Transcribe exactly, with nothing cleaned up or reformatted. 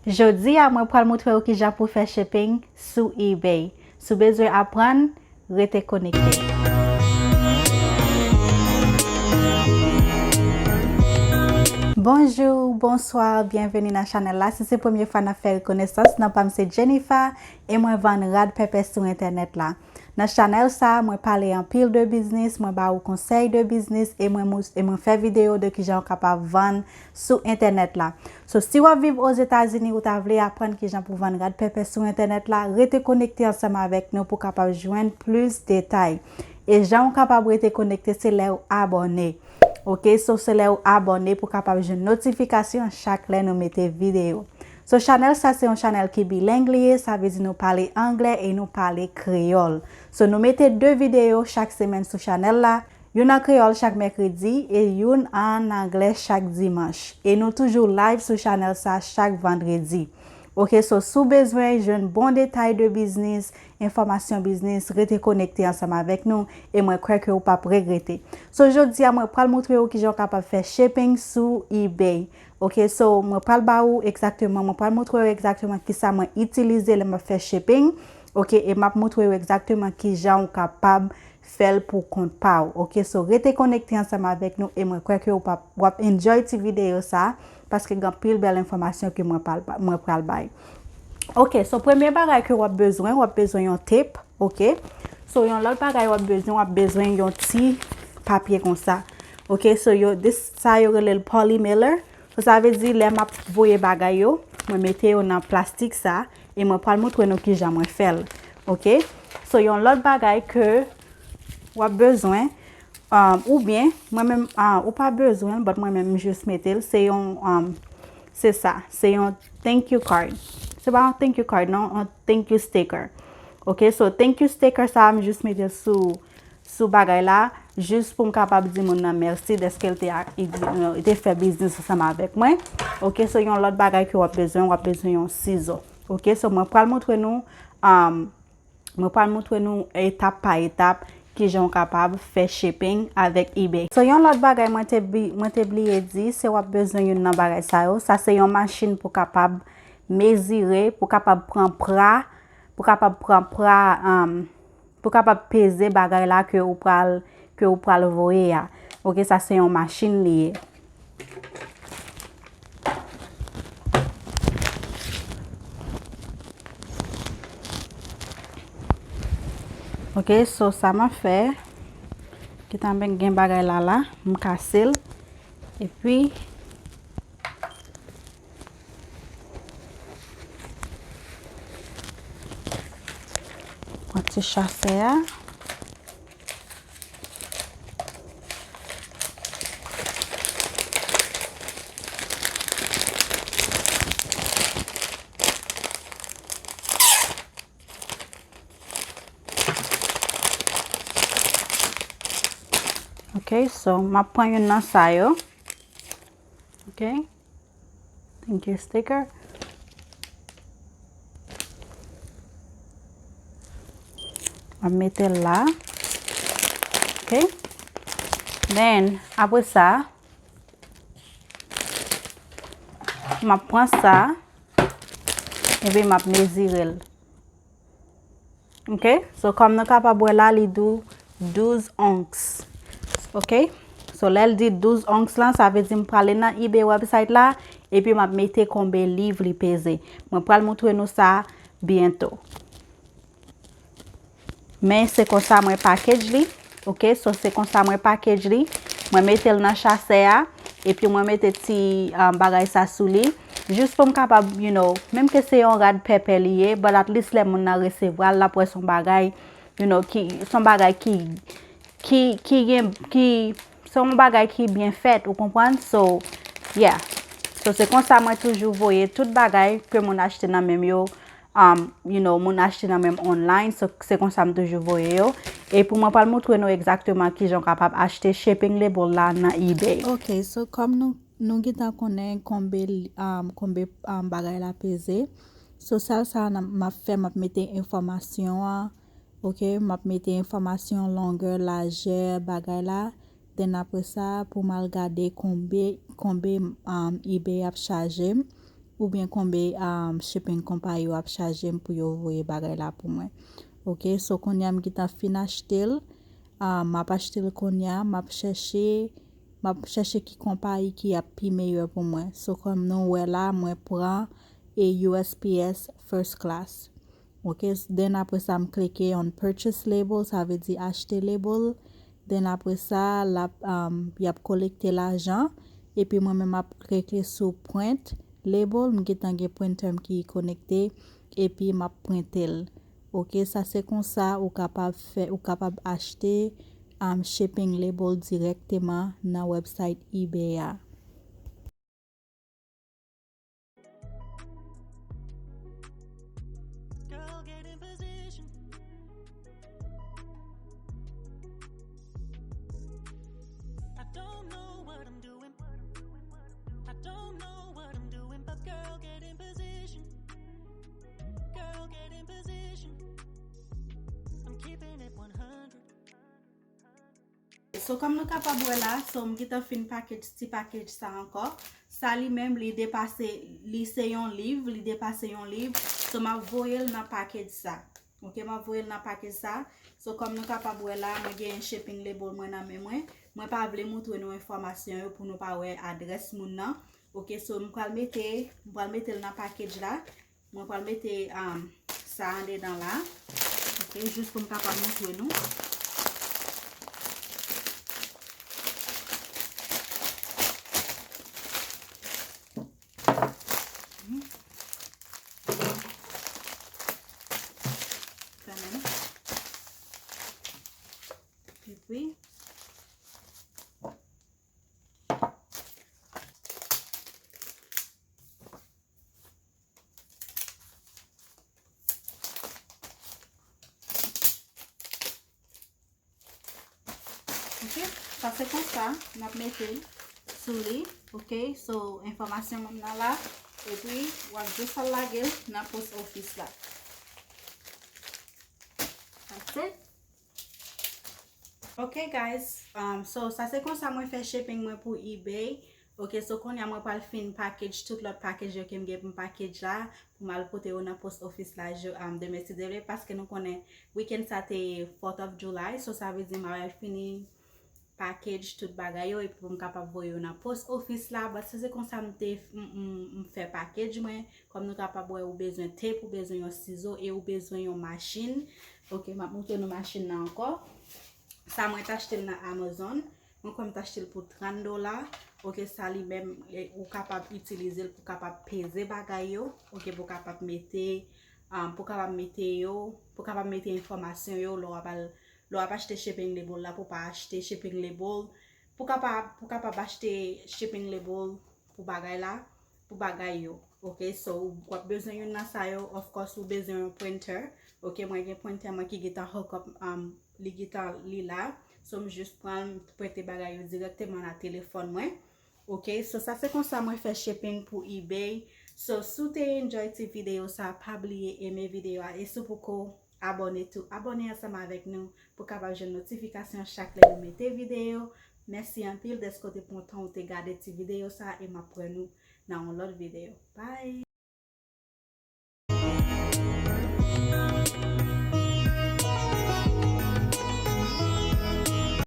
Jodi a, mwen pral montre w kijan pou fè shipping sou eBay. Si w bezwen aprann, rete konekte. Bonjou, bonswa, byenveni nan chanèl la. Si se premye fwa n ap fè rekonesans, non pa m se Jennifer e mwen vann rad pèpè sou entènèt la. Nan chanèl sa, mwen pale anpil de biznis, mwen ba ou konsèy de biznis e mwen mous- e mwen fè videyo de kijan w kapab vann sou entènèt la. So, si w ap viv Ozetazini, ou ta vle aprann kijan pou vann rad pèpè sou entènèt la, rete konekte ansanm avèk nou pou w kapab jwenn plis detay. E jan w kapab rete konekte, se lè w abòne. Oke, so se lè w abòne pou w kapab jwenn notifikasyon chak lè nou mete videyo. So, chanèl sa se yon chanèl ki bileng li ye, sa vle di nou pale anglè e nou pale kreyòl. So, nou mete de videyo chak semèn sou chanèl la, youn an kreyòl chak mèkredi e youn an anglè chak dimanch. E nou toujou live sou chanèl sa chak vandredi. Oke, so si w bezwen jwenn bon detay de biznis, enfòmasyon biznis, rete konekte ansanm avèk nou e mwen kwè ke w p ap regrete. So, jodi a, mwen pral montre w kijan w kapab fè shipping sou eBay. Oke, so, mwen pral ba ou egzakteman, mwen pral montre w egzakteman kisa mwen itilize lè m ap fè shipping. Oke, e m ap montre w egzakteman kijan w kapab fè l pou kont pa w. Oke, so, rete konekte ansanm avèk nou e mwen kwè ke w p ap, w ap enjoy ti videyo sa, paske gen anpil bèl enfòmasyon ke mwen pral, mwen pral bay. Oke, so, premye bagay ke w ap bezwen, w ap bezwen yon tape, oke? So, yon lòt bagay w ap bezwen, w ap bezwen yon ti papye konsa. Oke, so, yo, this, sa yo rele l poly mailer. So, sa vle di, lè m ap voye bagay yo, mwen mete yo nan plastik sa, e mwen pral montre nou kijan mwen fè l. Oke? So, yon lòt bagay ke w ap bezwen, um, oubyen, mwen menm, ah, ou pa bezwen l, but mwen menm m jis mete l, se yon, um, se sa, se yon thank you card. Se pa yon thank you card, non, yon thank you sticker. Oke, so thank you sticker sa, m jis mete l sou, sou bagay la, jis pou m kapab di moun nan mèsi dèske l te, a- li di, li te fè biznis ansanm avèk mwen. Oke, so yon lòt bagay ke w ap bezwen, w ap bezwen yon sizo. Oke, so mwen pral montre nou, um, mwen pral montre nou etap pa etap kijan w kapab fè shipping avèk eBay. So, yon lòt bagay mwen te bi- mwen te bliye di, se w ap bezwen youn nan bagay sa yo. Sa se yon machin pou kapab mezire, pou kapab pran pra, pou kapab pran pra, um, pou kapab peze bagay la ke ou pral, ke ou pral voye a. Oke, sa se yon machin li ye. Oke, so sa m ap fè, gentan gen bagay la la, m kase l, epi pran ti chasè a. Ok, so, m ap pran youn nan sa yo. Ok. Thank you sticker. M ap mete l la. Ok. Then, apre sa, m ap pran sa, epi m ap mezire l. Ok? So, kòm nou kapab wè la, li di w douz onks. Ok? So, lè l di douz onks lan, sa vle di m prale nan eBay website la, epi m ap mete konbe liv li peze. Mwen pral montre nou sa byento. Men se konsa mwen package li. Ok, so se konsa mwen package li. Mwen mete l nan chasè a, epi mwen mete ti, um, bagay sa sou li. Jis pou m kapab, you know, menm ke se yon rad pèpè li ye, but at least lè moun nan resevwa l, l ap wè se yon bagay, you know, ki, se yon bagay ki, ki, ki gen, ki, se yon bagay ki byen fèt, ou konprann? So, yeah. So, se konsa mwen toujou voye tout bagay ke moun achte nan men m yo, um, you know, moun achte nan men m online, so, se konsa m toujou voye yo. E pou mwen pral montre nou egzakteman kijan w kapab achte shipping label la nan eBay. Ok, so, kòm nou, nou gentan konnen konbe, um, konbe, um, bagay la peze. So, sèl sa m ap fè, m ap mete enfòmasyon an, ok, m ap mete enfòmasyon longè, lajè bagay la. Then apre sa, pou m al gade konbe, konbe, um, eBay ap chaje m. oubyen konbe um, shipping konpayi yo ap chaje m pou yo voye bagay la pou mwen. Ok, so kounye a m gentan fin achte l. Um, m ap achte l kounye a, m ap chèche, m ap chèche ki konpayi ki ap pi meyè pou mwen. So kòm nou wè la, mwen pran e U S P S first class. Ok, then apre sa m klike on purchase label, sa vle di achte label. Then apre sa, l ap, um, y ap kolekte lajan. Epi mwen menm m ap klike sou print label, m gentan gen printer m ki konekte, epi m ap prente l. Ok, sa se konsa ou kapab fè, ou kapab achte um, shipping label dirèkteman nan website eBay a. So, kòm nou kapab wè la, so, m gentan fin package ti package sa ankò. Sa li menm, li depase, li se yon liv, li depase yon liv. So, m ap voye l nan package sa. Ok, m ap voye l nan package sa. So, kòm nou kapab wè la, mwen gen shipping label mwen nan men mwen. Mwen pa vle moutre nou enfòmasyon yo pou nou pa wè adrès moun nan. Ok, so, m pral mete, m pral mete l nan package la. Mwen pral mete um, sa andedan la. Ok, jis pou m kapab moutre nou. Kanmenm. Epi, Ok, sa se konsa n ap mete l sou li. Ok, so enfòmasyon moun nan la, epi w ap jis al lage l nan post office la. That's it. Ok guys, um, so sa se konsa mwen fè shipping mwen pou eBay. Ok, so kounye a mwen pral fin package tout lòt package yo ke m gen pou m package la, pou m al pote yo nan post office la jou um, demen si Dye vle, paske nou konnen weekend sa te fourth of July, so sa vle di m al fini package tout bagay yo epi pou m kapab voye yo nan post office la. But se se konsa m te m, m, m fè package mwen. Kòm nou kapab wè, ou bezwen tape, ou bezwen yon sizo e ou bezwen yon machin. Ok, m ap moutre nou machin nan ankò. Sa mwen t achte l nan Amazon. Mwen kwè m t achte l pou trant dola. Ok, sa li menm, e, ou kapab itilize l pou kapab peze bagay yo. Ok, pou kapab mete, um, pou kapab mete yo, pou kapab mete enfòmasyon yo lè w ap al, lè w ap achte shipping label la, pou pa achte shipping label, pou kapab, pou kapab achte shipping label pou bagay la, pou bagay yo. Ok, so w ap bezwen youn nan sa yo, of course, ou bezwen yon printer. Ok, mwen gen printer mwen ki gentan hook up, um, li gentan li la. So m jis pran l, m prente bagay yo dirèkteman nan telefòn mwen. Ok, so sa se konsa mwen fè shipping pou eBay. So si w te enjoy ti videyo sa, pa bliye eme videyo a. E si w poko abòne tou, abòne ansanm avèk nou pou kapab jwenn notifikasyon chak lè nou mete videyo. Mèsi anpil dèske w te pran tan ou te gade ti videyo sa e m ap wè nou nan yon lòt videyo. Bye!